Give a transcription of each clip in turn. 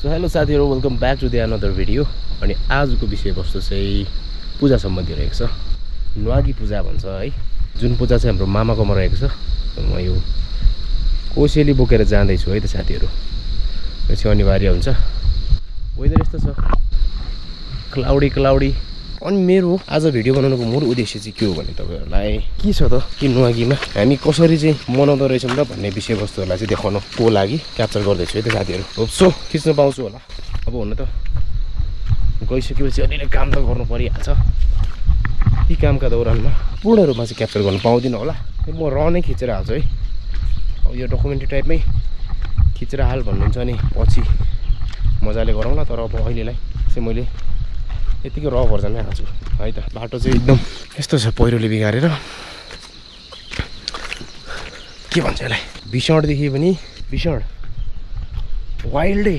So hello साथीहरु, welcome back to the another video. अनि आजको विषयवस्तु चाहिँ पूजा सम्बन्धी रहेको छ। नुवागी पूजा भन्छ है, जुन पूजा चाहिँ हाम्रो मामाकोमा रहेको छ। म यो कोसेली बोकेर जाँदैछु है त साथीहरु। यो चाहिँ अनिवार्य हुन्छ। वेदर यस्तो छ, क्लाउडी। अनि मेरो आज भिडियो बनाउनुको मूल उद्देश्य चाहिँ के हो भने तपाईहरुलाई के छ त कि नुवागीमा हामी कसरी चाहिँ मनाउँदो रहेछौँ र भन्ने विषयवस्तुहरुलाई चाहिँ देखाउनको लागि क्याप्चर गर्दैछु है त साथीहरु। होप्सो खिच्न पाउँछु होला। अब हुन त गइसकेपछि अलिअलि काम त गर्नु परिहाल्छ। यी कामका दौरानमा पूर्ण रूपमा चाहिँ क्याप्चर गर्न पाउँदिन होला। म नै खिचेर हाल्छु है। अब यो डकुमेन्ट्री टाइपमै खिचेर हाल भन्नुहुन्छ नि, पछि मजाले गरौँला। तर अब अहिलेलाई चाहिँ मैले यतिकै र भर्जनमै हाल्छु है त। बाटो चाहिँ एकदम यस्तो छ, पहिरोले बिगारेर के भन्छ यसलाई, भीषणदेखि पनि भीषण वाइल्डै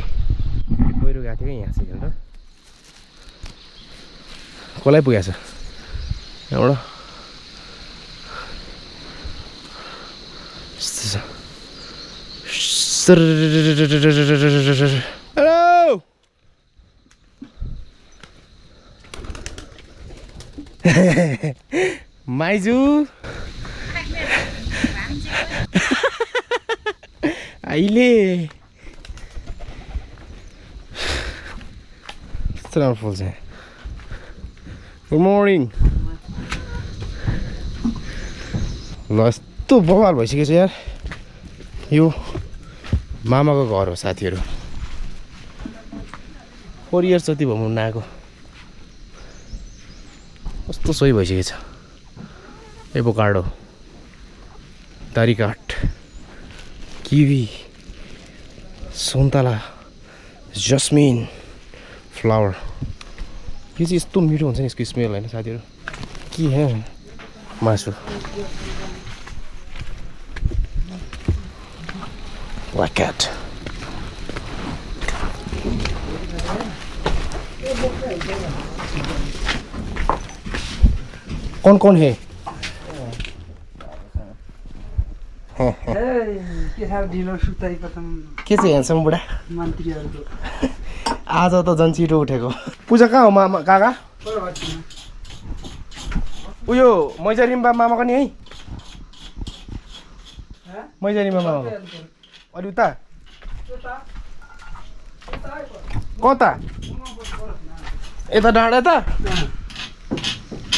पहिरो गएको थियो यहाँ चाहिँ त। कसलाई पुगेछ यहाँबाट हेलो माइजू अहिले राम्रो फुल छ। Good morning. ल यस्तो बवाल भइसकेको छ यार। यो मामाको घर हो साथीहरु। 4 इयर्स जति भयो मुन्ना आएको। कस्तो सोही भइसकेको छ। एभोकाडो, तारिकाट, किवी, सुन्तला, जस्मिन फ्लावर। यो चाहिँ यस्तो मिठो हुन्छ नि यसको स्मेल होइन साथीहरु। के है मासु ब्ल्याक क्याट। कौन है? के चाहिँ ह्यान्डसम बुढा मन्त्रीहरुको आज त झन् छिटो उठेको। पूजा कहाँ हो मामा काका? उयो मैजरिम्बा मामाको नि है। मैजरिम्बा मामाको अलि उता कता यता डाँडा त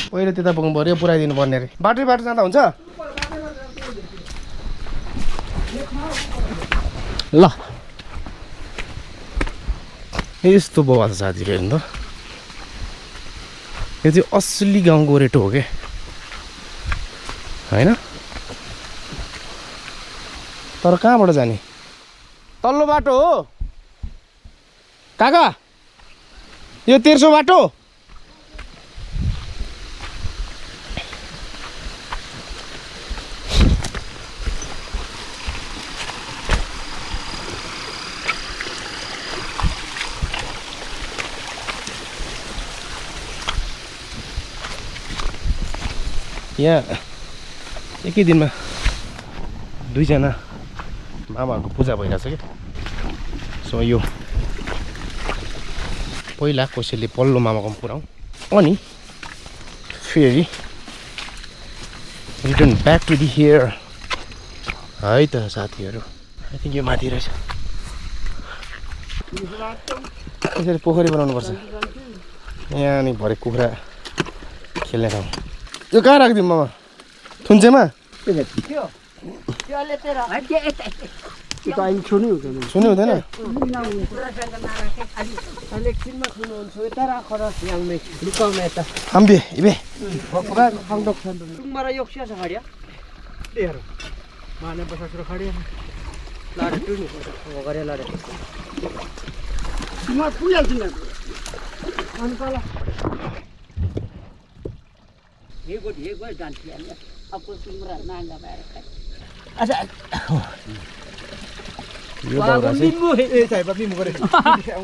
पहिले त्यता पुग्नु पर्यो, पुऱ्याइदिनु पर्ने अरे। बाटो जाँदा हुन्छ ल। यस्तो बवाल छ साथीहरु हेर्नु त। यो चाहिँ असली गाउँको रेटो हो क्या होइन। तर कहाँबाट जाने? तल्लो बाटो हो काका, यो तेर्सो बाटो। यहाँ एकै दिनमा 2 जना मामाहरूको पूजा भइरहेछ कि। सो यो पहिला कसैले पल्लो मामाकोमा पुऱ्याउँ अनि फेरि return back to the here है त साथीहरु। आई थिङ्क यो माथि रहेछ। यसरी पोखरी बनाउनु पर्छ यहाँ नि, भरे कुखुरा खेल्ने ठाउँ। यो कहाँ राखिदिउँ मामा? थुन्चेमा? छुनु हुँदैन? हाम्बे इबे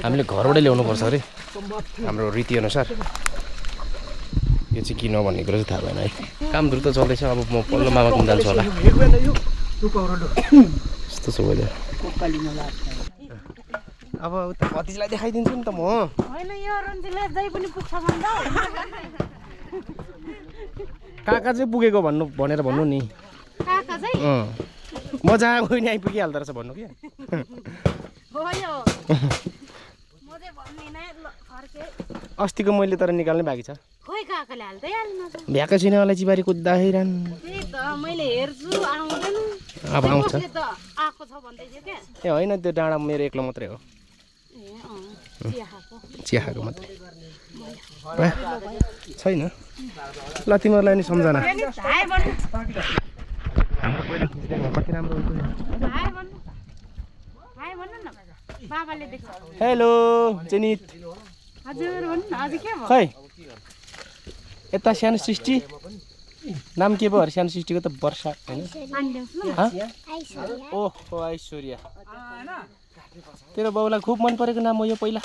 हामीले घरबाटै ल्याउनु पर्छ अरे हाम्रो रीति अनुसार। यो चाहिँ किन भन्ने कुरा चाहिँ थाहा भएन है। काम द्रुत चल्दैछ। अब म पल्लो मामाकोमा जान्छु होला। यस्तो छ वेदर। अब उता भतिजलाई देखाइदिन्छु नि त म होइन यो रन्जीले जै पनि पुग्छ भन्दा काका चाहिँ पुगेको भनेर भन्नु नि काका चाहिँ मजा गयो नि आइपुगिहाल्दो रहेछ भन्नु कि हो यो म चाहिँ भन्दिनँ ल फर्के अस्तिको मैले तर निकाल्नै बाँकी छ खोइ काकाले हाल्दै हाल्नु भ्याएको छैन अलैँची बारी कुद्दाखेरि त्यही त मैले हेर्छु आउँदैन अब आउँछ त आएको छ भन्दै थियो क्या ए होइन त्यो डाँडा मेरो एक्लो मात्रै हो ए चिया खाएको मात्रै छैन ल तिमीहरूलाई नि सम्झना हाम्रो पहिला कति राम्रो बाबाले देख्छ हेलो जेनित हजुर भन्नु न अझै के भयो खै यता सानो सृष्टि नाम के भयो अरे सानो सृष्टिको त वर्षा होइन ओहो ऐश्वर्या तेरो बाउलाई खुब मन परेको नाम हो यो पहिला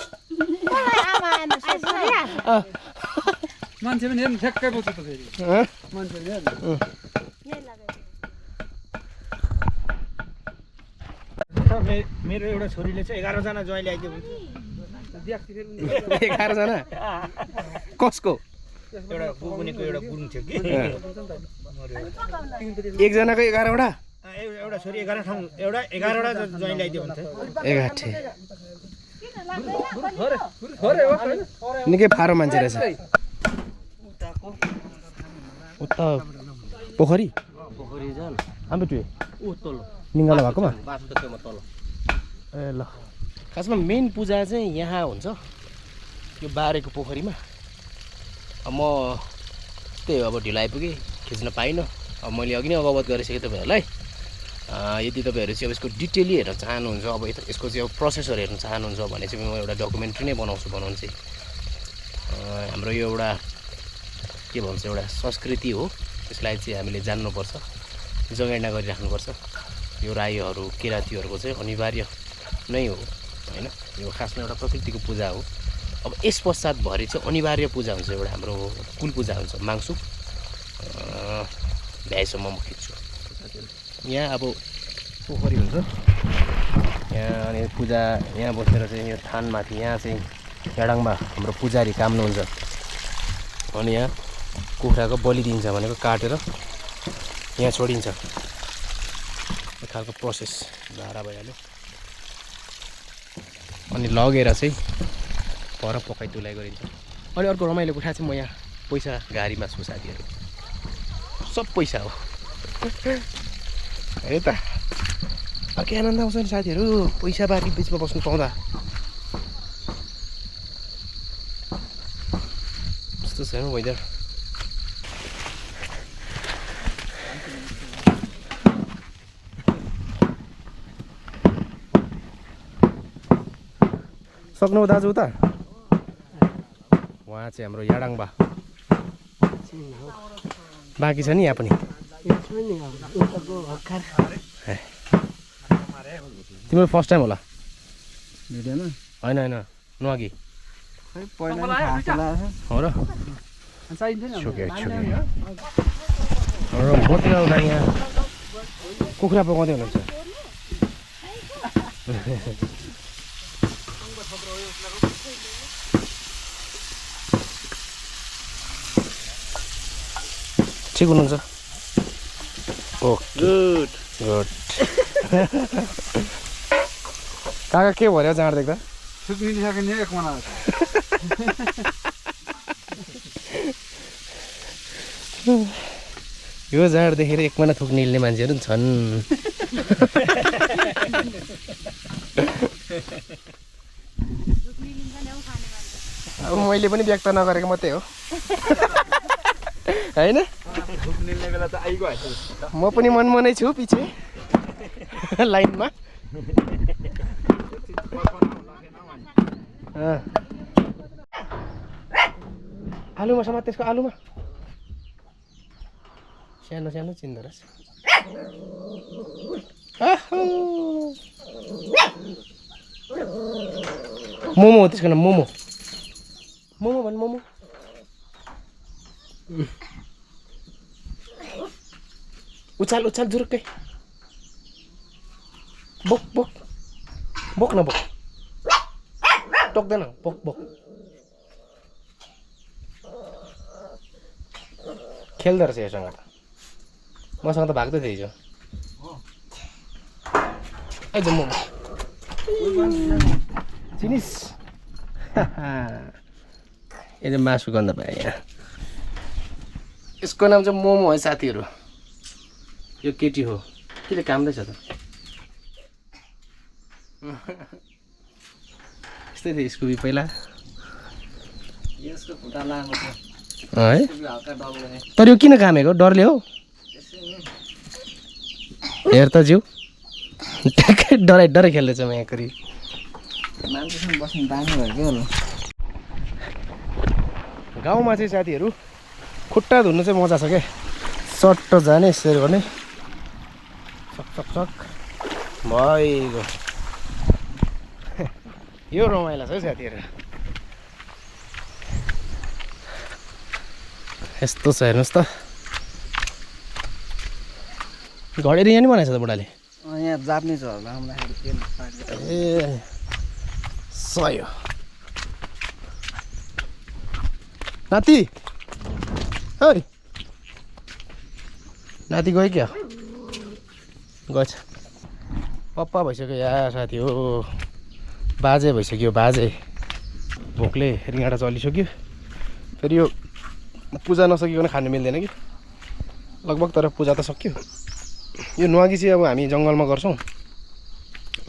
मान्छे पनि हेर्नु ठ्याक्कै बोल्छ त फेरि मान्छे हेर्नु मेरो एउटा छोरीले चाहिँ 11 जना ज्वाइँ ल्याइदियो भने 11 जना कसको एउटा बुनेको एउटा गुरुङ थियो कि एकजनाको 11 वटा एउटा छोरी 11 ठाउँ एउटा 11 वटा ज्वाइँ ल्याइदियो भने 11 निकै फारो मान्छे रहेछ उता पोखरी जान आम्बेटुए ऊ तल्लो निङ्गाला भएकोमा बासुको तल्लो ए ल खासमा मेन पूजा चाहिँ यहाँ हुन्छ यो बारेको पोखरीमा म त्यही अब ढिलो आइपुगेँ खिच्न पाइनँ अब मैले अघि नै अवगत गरिसकेँ तपाईँहरूलाई यदि तपाईँहरू चाहिँ अब यसको डिटेली हेर्न चाहनुहुन्छ अब यसको चाहिँ अब प्रोसेसहरू हेर्न चाहनुहुन्छ भने चाहिँ म एउटा डकुमेन्ट्री नै बनाउँछु भने चाहिँ हाम्रो यो एउटा के भन्छ एउटा संस्कृति हो त्यसलाई चाहिँ हामीले जान्नुपर्छ जगेर्ना गरिराख्नुपर्छ यो राईहरू किराँतीहरूको चाहिँ अनिवार्य नै हो होइन यो खासमा एउटा प्रकृतिको पूजा हो अब यस पश्चातभरि चाहिँ अनिवार्य पूजा हुन्छ एउटा हाम्रो कुल पूजा हुन्छ माङ्सुक भ्याएसम्म म खिच्छु यहाँ अब पोखरी हुन्छ यहाँ अनि पूजा यहाँ बसेर चाहिँ यो थानमाथि यहाँ चाहिँ याडाङमा हाम्रो पुजारी काम्नुहुन्छ अनि यहाँ कुखुराको बलि दिन्छ भनेको काटेर यहाँ छोडिन्छ एक खालको प्रोसेस धारा भइहाल्यो अनि लगेर चाहिँ पर पकाइ तुलाइ गरिन्छ अनि अर्को रमाइलो कुरा चाहिँ म यहाँ पैसा गाडीमा छु साथीहरू सब पैसा हो है त के आनन्द आउँछ नि साथीहरू पैसा बारी बिचमा बस्नु पाउँदा त्यस्तो छैन वेदर सक्नु दाजु उता उहाँ चाहिँ हाम्रो याडाङबा बाँकी छ नि यहाँ पनि तिम्रो फर्स्ट टाइम होला होइन होइन नुहागी हो र र मोती आउँदा यहाँ कुखुरा पकाउँदै हुनुहुन्छ ठिक हुनुहुन्छ ओके गुड गुड काका के भयो जाँड देख्दा एक मना यो जाँड देखेर एक महिना थुक्ने हिँड्ने मान्छेहरू पनि छन् अब मैले पनि व्यक्त नगरेको मात्रै हो होइन म पनि मनमनै छु पछि लाइनमा आलुमा समात त्यसको आलुमा सानो सानो चिन्दो रहेछ मोमो हो त्यसको नाम मोमो मोमो भन्नु मोमो उचाल उचाल जुरुक्कै बोक बोक बोक न बोक टोक्दैन पोक पोक खेल्दो रहेछ योसँग त मसँग त भाग्दै थियो हिजो आइज म चिनिस यो चाहिँ मासु गन्ध पाएँ यहाँ यसको नाम चाहिँ मोमो है साथीहरू यो केटी हो केले कामदैछ त यस्तै थियो स्कुबी पहिला यसको खुट्टा लामो छ है हल्का डल्लो तर यो किन कामेको डरले हो हेर त जिउ ट्याक्कै डराइ डराइ खेल्दैछ म यहाँ करि मान्छेसँग बस्नु दामी भयो क्या होला गाउँमा चाहिँ साथीहरू खुट्टा धुनु चाहिँ मजा छ क्या सट्ट जाने यसरी गर्ने सक सक सक भइगयो यो रमाइलो छ है साथीहरू यस्तो छ हेर्नुहोस् त घडेरी यहाँ नि बनाएछ त बुढाले यहाँ जाप्निज होला हामीलाई ए सय नाति है नाति गयो क्या गएछ पप्पा भइसक्यो या साथी हो बाजे भइसक्यो बाजे भोकले रिङाडा चलिसक्यो फेरि यो पूजा नसकिकन खानु मिल्दैन कि लगभग तर पूजा त सक्यो यो नुहागी चाहिँ अब हामी जङ्गलमा गर्छौँ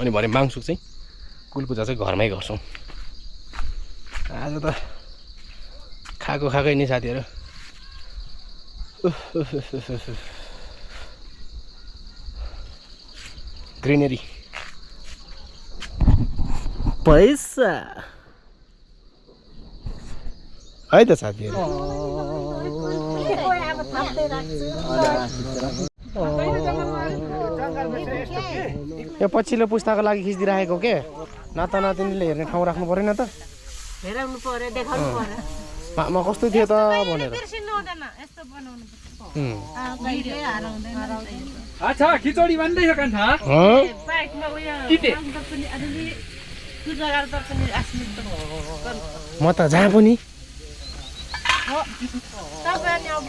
अनि भरे माङसुक चाहिँ कुल पूजा चाहिँ घरमै गर्छौँ आज त खाएको खाएकै नि साथीहरू ग्रिनेरी पैसा है त साथीहरू यो पछिल्लो पुस्ताको लागि खिचिदिइराखेको के नाता नातिनीले हेर्ने ठाउँ राख्नु परेन त हेराउनु पर्यो देखाउनु पर्यो म कस्तो थियो त भनेर बिर्सिनु हुँदैन यस्तो बनाउनु अच्छा खिचडी बन्दैछ कान्छा बाइकमा उयो पनि अलिअलि पूजा गर्दा पनि आश्रित म त जहाँ पनि तपाईँ अब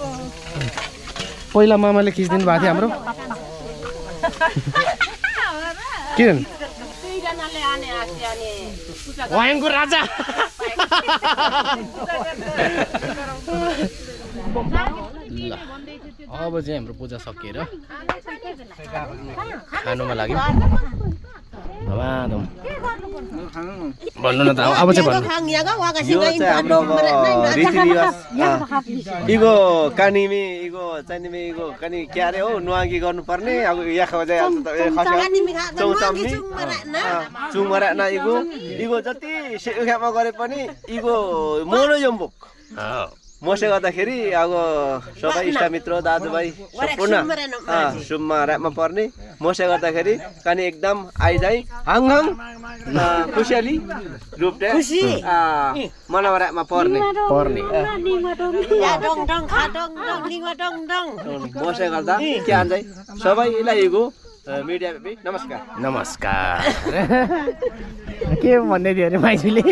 पहिला मामाले खिचिदिनु भएको थियो हाम्रो किन दुईजनाले आने आसी अनि पूजा वायङको राजा अब चाहिँ हाम्रो पूजा सकिएर खानुमा लाग्यो धमाधम भन्नु न त अब चाहिँ भन्नु यो चाहिँ हाम्रो अब रीतिरिवाज इगो कानिमे इगो चाहिने इगो कानि क्यारे हो नुहागी गर्नुपर्ने अब यहाँ खस्यो चौचम्मी चुङमरा न इगो इगो जति सेउखामा गरे पनि इगो मोनो यम्बुक मसे गर्दाखेरि अब सबै इष्टमित्र दाजुभाइ सम्पूर्ण सुममा ऱ्यापमा पर्ने मसे गर्दाखेरि कानी एकदम आइजाइ हाङहाङ खुसियाली रूपले मनामा ऱ्यापमा पर्ने मसे गर्दा के आन्छै सबैलाई इगो मिडिया बेबी नमस्कार नमस्कार के भन्दै थियो अरे माइजूले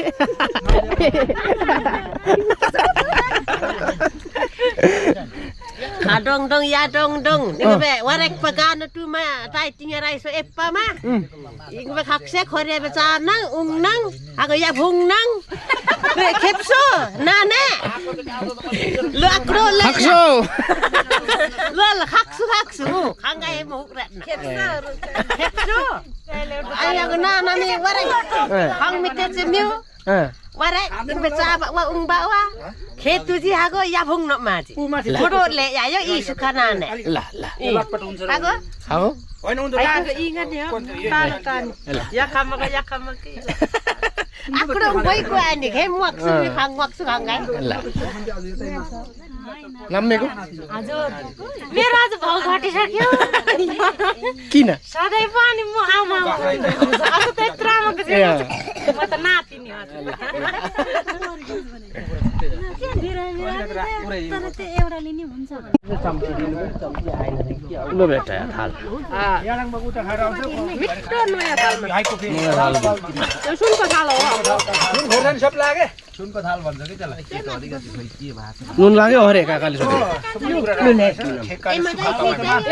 Dong dong ya dong dong. Ini be warek pagano tu ma tai tinggal raiso epa ma. Ini be kakse Korea be nang ung nang. Aku ya bung nang. Be kepso nane. Lu akro le. hakso Lu haksu. Kanggai mau ret. Kepso. Ayo aku nana mi warek. Hang mite semiu. Warek ini be wa ung bawa. Ketu ji aku ya bung nak mati. Bodoh le ya yo isu kanane. ल ल Aku खाऊ Aku ingat ya, kan. Ya kamu ke. Aku dong boy ku ani, kayak muak su kan. ल नम्मेको मेरो आज भाउ घटिसक्यो किन सधैँ पनि म आमा अब त यत्रो आमाको म त नाति नि तर त्यो एउटाले नि हुन्छ ल बेटा थाल याङमा उता खाएर आउँछ मिठो नयाँ थालमा हाइको फेरि त्यो सुनको थाल हो खोर्सानी सब लागे नुन लाग्यो अरे काकाले सोधे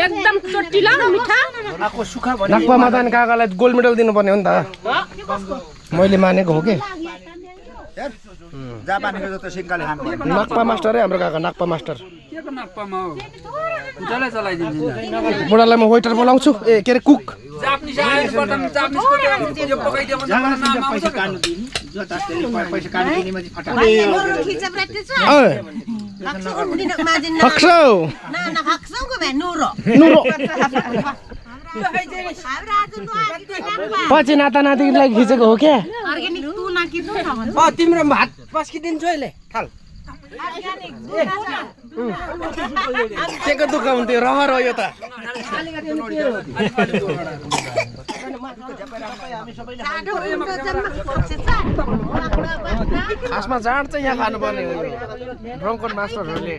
एकदम चोटिला मिठा आको सुखा भने नाक्पा मातान काकालाई गोल्ड मेडल दिनुपर्ने हो नि त मैले मानेको हो के जापानीको जस्तो सिन्काले खानु नाक्पा मास्टर है हाम्रो काका नाक्पा मास्टर के को नाप्पामा हो उजलै चलाइदिन्छु नि बुढालाई म वेटर बोलाउँछु ए के अरे कुक जापानिज आएर बटन जापानिजको यो पकाइदियो भने नाम आउँछ पैसा काट्नु दिनु जतासले पैसा काट्नु दिने माथि फटा खिचा प्राप्ति छ ओए खाक्सौ दिन माजिन फक्सौ ना ना खाक्सौको भए नुरो नुरो हाम्रो आज नुहाई पछि नाता नातिलाई खिचेको हो क्या अर्ग्यानिक तुना किन्नु न भन्छ तिम्रो भात पस्किदिन्छु अहिले थाल केको दुःख हुन्थ्यो रह यो त खासमा जाँड चाहिँ यहाँ खानुपर्ने हो ड्रङ्कन मास्टरहरूले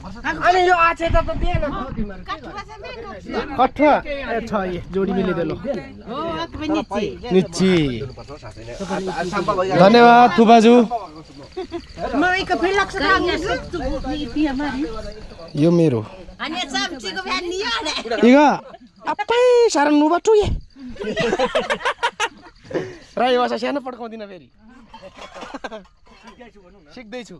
अनि यो आछे त दिएन कठुवा ए छ जोडी मिलिदेलो निची धन्यवाद थुबाजु मईको फेरि लाग्छ यो मेरो अनि चम्चीको भ्यान नियो इग अप्पै सारा नुबा टुए र यो सानो पड्काउँदिन फेरि सिक्दैछु